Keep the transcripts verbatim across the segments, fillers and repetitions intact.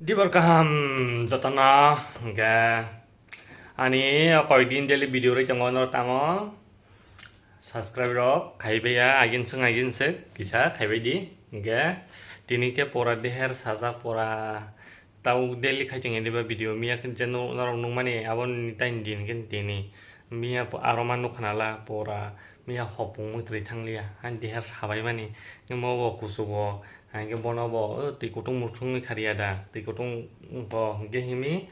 Dibor kaham jotono, hingke ani o koidin daily video roi tongo, norok tamo subscribe rok khaibai ya, agin seng agin se kisa khaibai di, hingke tini khe pora deher sajak pora. Tabuk daily khai tongya diba video, miya khe je no-, norok nukmani aboni taini din khe tini. Miya po-, aro ma nukha nala pora, miya hopung mwtwrwi thangliya, ani deher sabaimani. Nukma bo kuchugo, hingke bono bo, o, twi kutung muthungwi khariya da, twi kutung bo hingke himi,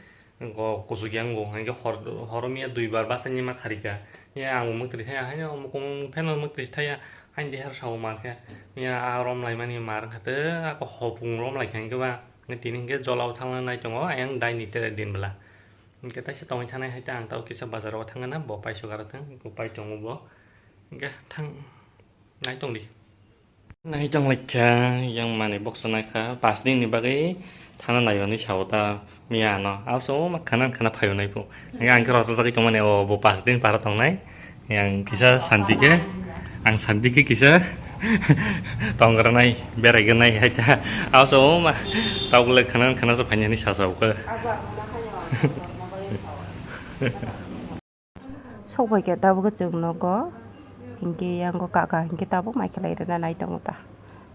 go kuchuk yang go, hingke hor, horo miya dui bar bachani ma kharika. Ya ang mwtwrwi thaya, haino mukung pheno mwtwrwi thaya, ani deher sao ma khe, miya a romlaimani mar kha te, ako hopung romlai kha hingke ba. Tini hingke jolao thangna nai tongo, ayang daini tere din bwla. Hingke taisa tongwi thanai hai ta ang tao kisa bazar o thangna bo paisuk aro thang, bo pai tongo bo. Hingke thang nai tongdi. Nai tong lai kha, yang manwi boksa nai kha, pas din ni bagwi thana nai hwnwi sao ta miya ano. Abo se o ma khana khana phaio nai phu. Hingke ang khe rosajagwi tongmani o bo pas din para tongnai. Yang kisa santi khe, ang santi khe kisa tongranai, beraiganai hai ta. Abo se o ma tabuk le khana khana se phainani sa sa khe. Sok bai khe tabuk chwng nogo, hinkhe yango kaka hinkhe tabuk mai khlai rwna nai tongo ta.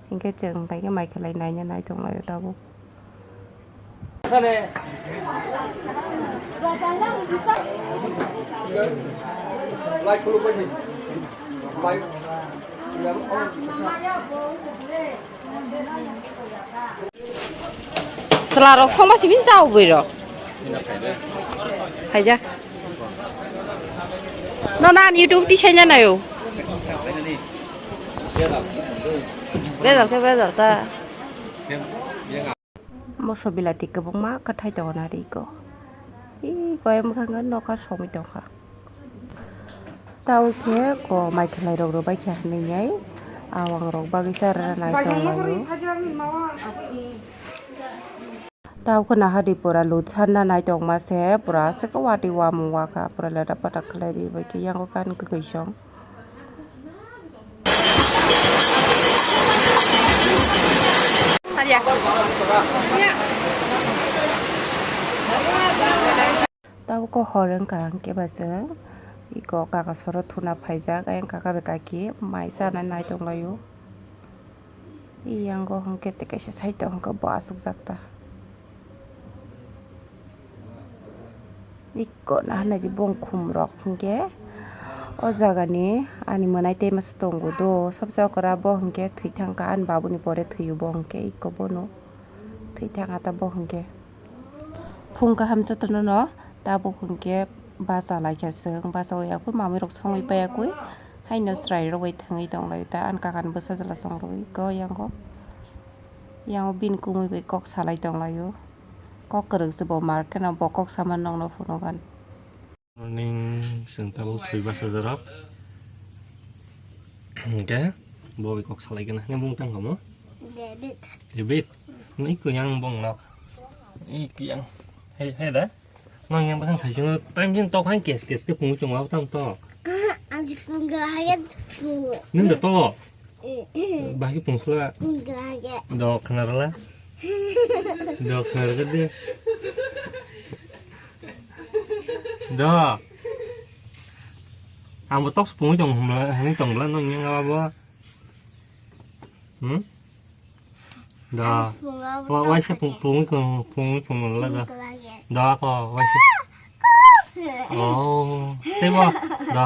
Hinkhe chwng hinkhe mai khlai naina nai tonglaio tabuk. Chwla rok songma sibin chao bwrwi rok. Phaijak. No nan YouTube tisai na nayo. Bedal khe bedal ta. Moso bilati kwbangma kwthai tongo nari iko. Ih, koyang bwkhango nokha somwi tongkha. Tao khe ko mai khlai rok rwbai kha hinwi nai awang rok bagwi cha rwna nai tong laio. Tao khe naha di pura lut sanna nai tongma se pura aswk watwi wamung wakha pura leta pata khlai ri bai khe yango kan kwkwi song. Tabuk hor wngkha hwnkhe ba chwng iko kaka soro thuna phaijak, ayang kaka bai kaki mai chana nai tonglaio. Yango hwnkhe tei kaisa side o hwnkhe bo achukjak ta. Iko naharnai di bongkhum rok hwnkhe o jaga ni ani mwnai tei masa tongo do, sabsa okra bo hwnkhe thwi thangkha ani babu ni pore thwi o bo hwnkhe iko bono thwi thangkha ta bo hwnkhe. Phung kaham jotono no tabuk hwnkhe bacha laikha chwng, bacha oi yakui mamui rok songwi pai yakui haino chwrai rok bai thwngwi tong lai ta ani kaka ni bwsa chwla chong rwui khe yango yango bini kumui bai kok salai tong laio. Kok kwrwngse bo mar kheno bo kok sama nokno phunugan. Morning, chwng tabuk thwi bachajak rok. Hingke bo bai kok salai gana. Nini bung tang kamo? David. David. Nini kuyang bong nok. I kuyang. He, he da. Nong yang bakang sai sino time jin tok hang kes kes ke pungu chunga tam to. Ang si pungu haya pungu. Nini da to. Bahagi pungsla. Dok khnarla. Dok khnarga de. Do. Ang bo tok pungwi tong hwnla, hwnwi tong bla nw yang abo. Hmm? Do. Wa, waisa pung, pungwi tong, pungwi tong la do. Do ko, waisa. Oh, tei bo. Do.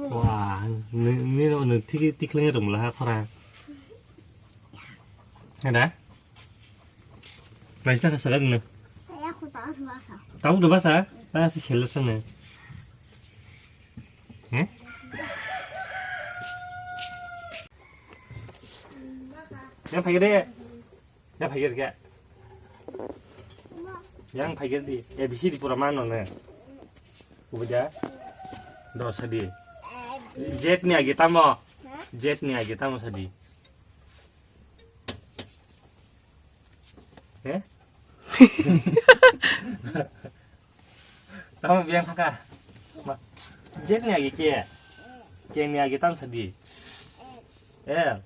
Wah, ni, ni, ni tiki, tikling rum lah, khora. Ada? Baisa ka sagat ni. Tahu tu basa? Basa selo sana. Eh? Ya, pagi deh. Ya, pagi deh. Yang pagi di. A B C di pura mano ne. Ubaja. Dosa di. Z ni agi tamo. Z ni agi tamo sadi. Eh? Tamo biang kaka. Ma, Z ni agi ke? K ni agi tam sadi. L.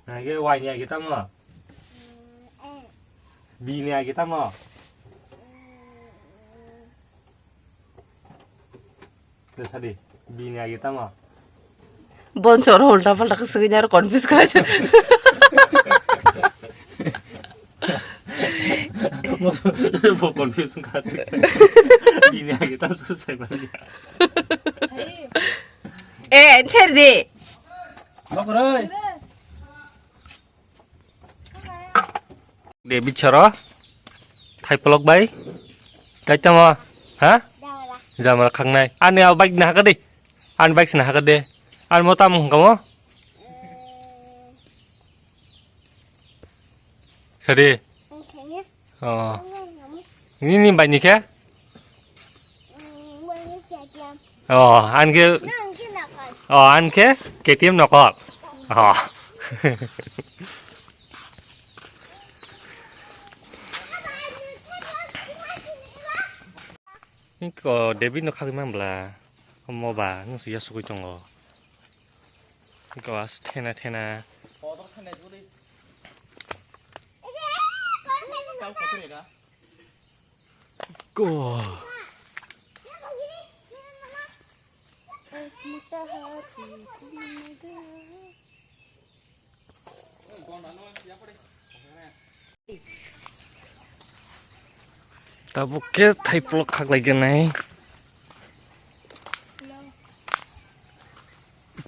Agi Y ni agi tamo. Bini agi tamo? Sadi, bini agi tamo? Bonsor ulta palta ke sugui aro confuse kha. Bo confuse kha. Bini agi tamo sai mani. Eh, cher di. Nokrai. De bicharo. Thai polok bai. Kai tamo? Ha? Jamara. Jamara khangnai. Ani a bike na hakade. Ani bike na hakade. Ani mo tam hungkamo? Sadi. Oh. Nini bai ni khe? Oh, an khe. Oh, an khe K T M nokol. Oh. Niko David no khagwi man bla. Omo ba, nung si yasugwi tongo. Niko as thena thena. Ko. Tabuk khe thaiplok khaklai gwnai.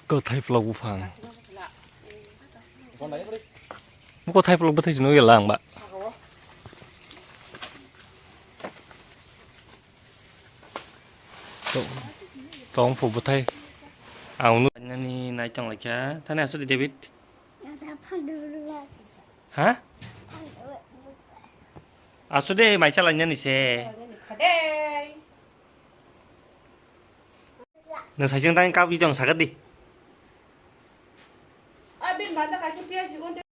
Ko thaiplok buphang. Ko thaiplok bwthai se nugwi lang ba. Tong phu bwthai. Ang nu nani nai tong lai kha. Thani aswk di David. Ha? Aswk de mai chalai nani se. Nang sai jeng tang kap i tong sagat di.